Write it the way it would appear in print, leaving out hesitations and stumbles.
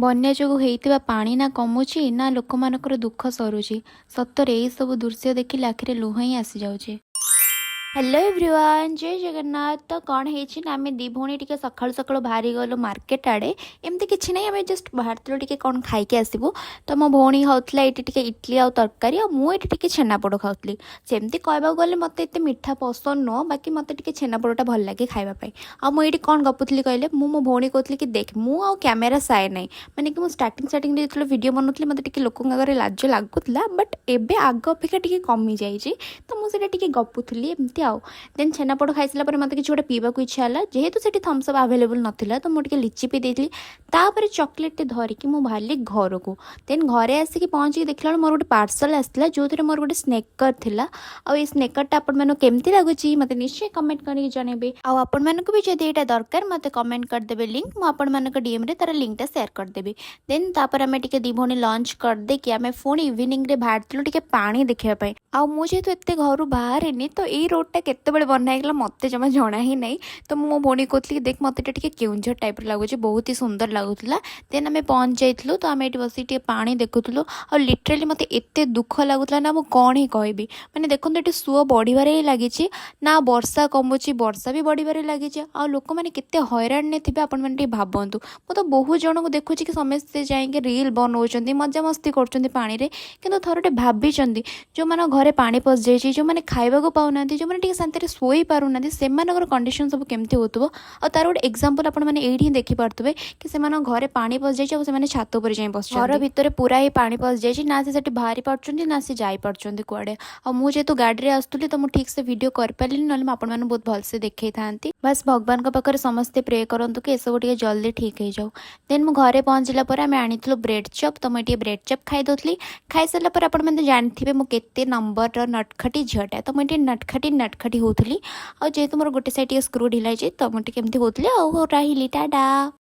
ବନ୍ୟା ଯୋଗୁଁ ହେଇଥିବା ପାଣି ନା କମୁଛି, ନା ଲୋକମାନଙ୍କର ଦୁଃଖ ସରୁଛି। ସତରେ ଏଇସବୁ ଦୃଶ୍ୟ ଦେଖିଲେ ଆଖିରେ ଲୁହ ହିଁ ଆସିଯାଉଛି। ହ୍ୟାଲୋ ଏଭ୍ରିୱାନ୍, ଜୟ ଜଗନ୍ନାଥ। ତ କ'ଣ ହେଇଛି ନା, ଆମେ ଦୁଇ ଭଉଣୀ ଟିକେ ସକାଳୁ ସକାଳୁ ବାହାରି ଗଲୁ ମାର୍କେଟ ଆଡ଼େ। ଏମିତି କିଛି ନାହିଁ, ଆମେ ଜଷ୍ଟ ବାହାରିଥିଲୁ ଟିକେ କ'ଣ ଖାଇକି ଆସିବୁ। ତ ମୋ ଭଉଣୀ ଖାଉଥିଲା ଏଇଠି ଟିକେ ଇଟଲି ଆଉ ତରକାରୀ, ଆଉ ମୁଁ ଏଇଠି ଟିକେ ଛେନାପୋଡ଼ ଖାଉଥିଲି। ସେମିତି କହିବାକୁ ଗଲେ ମୋତେ ଏତେ ମିଠା ପସନ୍ଦ ନୁହଁ, ବାକି ମୋତେ ଟିକେ ଛେନାପୋଡ଼ଟା ଭଲ ଲାଗେ ଖାଇବା ପାଇଁ। ଆଉ ମୁଁ ଏଇଠି କ'ଣ ଗପୁଥିଲି କହିଲେ, ମୁଁ ମୋ ଭଉଣୀ କହୁଥିଲି କି ଦେଖ, ମୁଁ ଆଉ କ୍ୟାମେରା ସାଏ ନାହିଁ। ମାନେ କି ମୁଁ ଷ୍ଟାର୍ଟିଂରେ ଯେତେବେଳେ ଭିଡ଼ିଓ ବନାଉଥିଲି, ମୋତେ ଟିକେ ଲୋକଙ୍କ ଆଗରେ ଲାଜ ଲାଗୁଥିଲା, ବଟ୍ ଏବେ ଆଗ ଅପେକ୍ଷା ଟିକେ କମିଯାଇଛି। ତ ମୁଁ ସେଇଟା ଟିକେ ଗପୁଥିଲି ଏମିତି। ଆଉ ଦେନ୍ ଛେନାପୋଡ଼ ଖାଇସାରିଲା ପରେ ମୋତେ କିଛି ଗୋଟେ ପିଇବାକୁ ଇଚ୍ଛା ହେଲା। ଯେହେତୁ ସେଠି ଥମ୍ସଅପ୍ ଆଭେଲେବୁଲ୍ ନଥିଲା, ତ ମୁଁ ଟିକେ ଲିଚି ପିଇ ଦେଇଥିଲି। ତାପରେ ଚକୋଲେଟ୍ଟେ ଧରିକି ମୁଁ ବାହାରିଲି ଘରକୁ। ଦେନ୍ ଘରେ ଆସିକି ପହଞ୍ଚିକି ଦେଖିଲା ବେଳକୁ ମୋର ଗୋଟେ ପାର୍ସଲ୍ ଆସିଥିଲା, ଯେଉଁଥିରେ ମୋର ଗୋଟେ ସ୍ନିକର୍ ଥିଲା। ଆଉ ଏଇ ସ୍ନିକର୍ଟା ଆପଣମାନଙ୍କୁ କେମିତି ଲାଗୁଛି, ମୋତେ ନିଶ୍ଚୟ କମେଣ୍ଟ କରିକି ଜଣାଇବେ। ଆଉ ଆପଣମାନଙ୍କୁ ବି ଯଦି ଏଇଟା ଦରକାର, ମୋତେ କମେଣ୍ଟ କରିଦେବେ ଲିଙ୍କ୍, ମୁଁ ଆପଣମାନଙ୍କ ଡିଏମ୍ରେ ତାର ଲିଙ୍କ୍ଟା ସେୟାର କରିଦେବି। ଦେନ୍ ତାପରେ ଆମେ ଟିକେ ଦୁଇ ଭଉଣୀ ଲଞ୍ଚ କରିଦେଇକି ଆମେ ପୁଣି ଇଭିନିଂରେ ବାହାରିଥିଲୁ ଟିକେ ପାଣି ଦେଖିବା ପାଇଁ। ଆଉ ମୁଁ ଯେହେତୁ ଏତେ ଘରୁ ବାହାରେନି, ତ ଏଇ ରୋଡ଼ଟା କେତେବେଳେ ବନା ହେଇଗଲା ମୋତେ ଜମା ଜଣା ହିଁ ନାହିଁ। ତ ମୁଁ ମୋ ଭଉଣୀ କହୁଥିଲି କି ଦେଖ, ମୋତେ ଏଇଟା ଟିକେ କେଉଁଝର ଟାଇପ୍ର ଲାଗୁଛି, ବହୁତ ହି ସୁନ୍ଦର ଲାଗୁଥିଲା। ଦେନ୍ ଆମେ ପହଞ୍ଚି ଯାଇଥିଲୁ। ତ ଆମେ ଏଇଠି ବସିକି ଟିକେ ପାଣି ଦେଖୁଥିଲୁ ଆଉ ଲିଟରାଲି ମୋତେ ଏତେ ଦୁଃଖ ଲାଗୁଥିଲା ନା, ମୁଁ କ'ଣ ହିଁ କହିବି। ମାନେ ଦେଖନ୍ତୁ, ଏଠି ସୁଅ ବଢ଼ିବାରେ ହିଁ ଲାଗିଛି, ନା ବର୍ଷା କମୁଛି, ବର୍ଷା ବି ବଢ଼ିବାରେ ଲାଗିଛି। ଆଉ ଲୋକମାନେ କେତେ ହଇରାଣରେ ଥିବେ, ଆପଣମାନେ ଟିକେ ଭାବନ୍ତୁ। ମୁଁ ତ ବହୁତ ଜଣଙ୍କୁ ଦେଖୁଛି କି ସମସ୍ତେ ଯାଇକି ରିଲ୍ ବନଉଛନ୍ତି, ମଜାମସ୍ତି କରୁଛନ୍ତି ପାଣିରେ। କିନ୍ତୁ ଥରଟେ ଭାବିଛନ୍ତି, ଯେଉଁମାନଙ୍କ ଘରେ ପାଣି ପଶିଯାଇଛି, ଯେଉଁମାନେ ଖାଇବାକୁ ପାଉନାହାନ୍ତି, ଯେଉଁମାନେ ଟିକେ ଶାନ୍ତିରେ ଶୋଇ ପାରୁନାହାନ୍ତି, ସେମାନଙ୍କର କଣ୍ଡିସନ୍ ସବୁ କେମିତି ହେଉଥିବ? ଆଉ ତାର ଗୋଟେ ଏକ୍ଜାମ୍ପଲ୍ ଆପଣମାନେ ଏଇଠି ହିଁ ଦେଖିପାରୁଥିବେ କି ସେମାନଙ୍କ ଘରେ ପାଣି ପଶିଯାଇଛି ଆଉ ସେମାନେ ଛାତ ଉପରେ ଯାଇ ବସିଛନ୍ତି। ଘର ଭିତରେ ପୁରା ହିଁ ପାଣି ପଶିଯାଇଛି, ନା ସେ ସେଠି ବାହାରି ପାରୁଛନ୍ତି, ନା ସେ ଯାଇପାରୁଛନ୍ତି କୁଆଡ଼େ। ଆଉ ମୁଁ ଯେହେତୁ ଗାଡ଼ିରେ ଆସୁଥିଲି, ତ ମୁଁ ଠିକ୍ ସେ ଭିଡ଼ିଓ କରିପାରିଲିନି, ନହେଲେ ମୁଁ ଆପଣମାନଙ୍କୁ ବହୁତ ଭଲସେ ଦେଖେଇଥାନ୍ତି। ବାସ୍, ଭଗବାନଙ୍କ ପାଖରେ ସମସ୍ତେ ପ୍ରେ କରନ୍ତୁ କି ଏସବୁ ଟିକେ ଜଲ୍ଦି ଠିକ୍ ହେଇଯାଉ। ଦେନ୍ ମୁଁ ଘରେ ପହଞ୍ଚିଲା ପରେ ଆମେ ଆଣିଥିଲୁ ବ୍ରେଡ୍ ଚପ୍, ତ ମୁଁ ଟିକେ ବ୍ରେଡ୍ ଚପ୍ ଖାଇଦେଉଥିଲି। ଖାଇସାରିଲା ପରେ ଆପଣମାନେ ତ ଜାଣିଥିବେ ମୁଁ କେତେ ନମ୍ବରର ନଟଖଟି ଝିଅଟା, ତ ମୁଁ ଟିକେ ନଟଖଟି ନଟଖଟି ହେଉଥିଲି। ଆଉ ଯେହେତୁ ମୋର ଗୋଟେ ସାଇଡ଼୍ ଟିକେ ସ୍କ୍ରୁ ଢିଲା ହେଇଛି, ତ ମୁଁ ଟିକେ ଏମିତି ହେଉଥିଲି। ଆଉ ରହିଲି, ଟାଟା।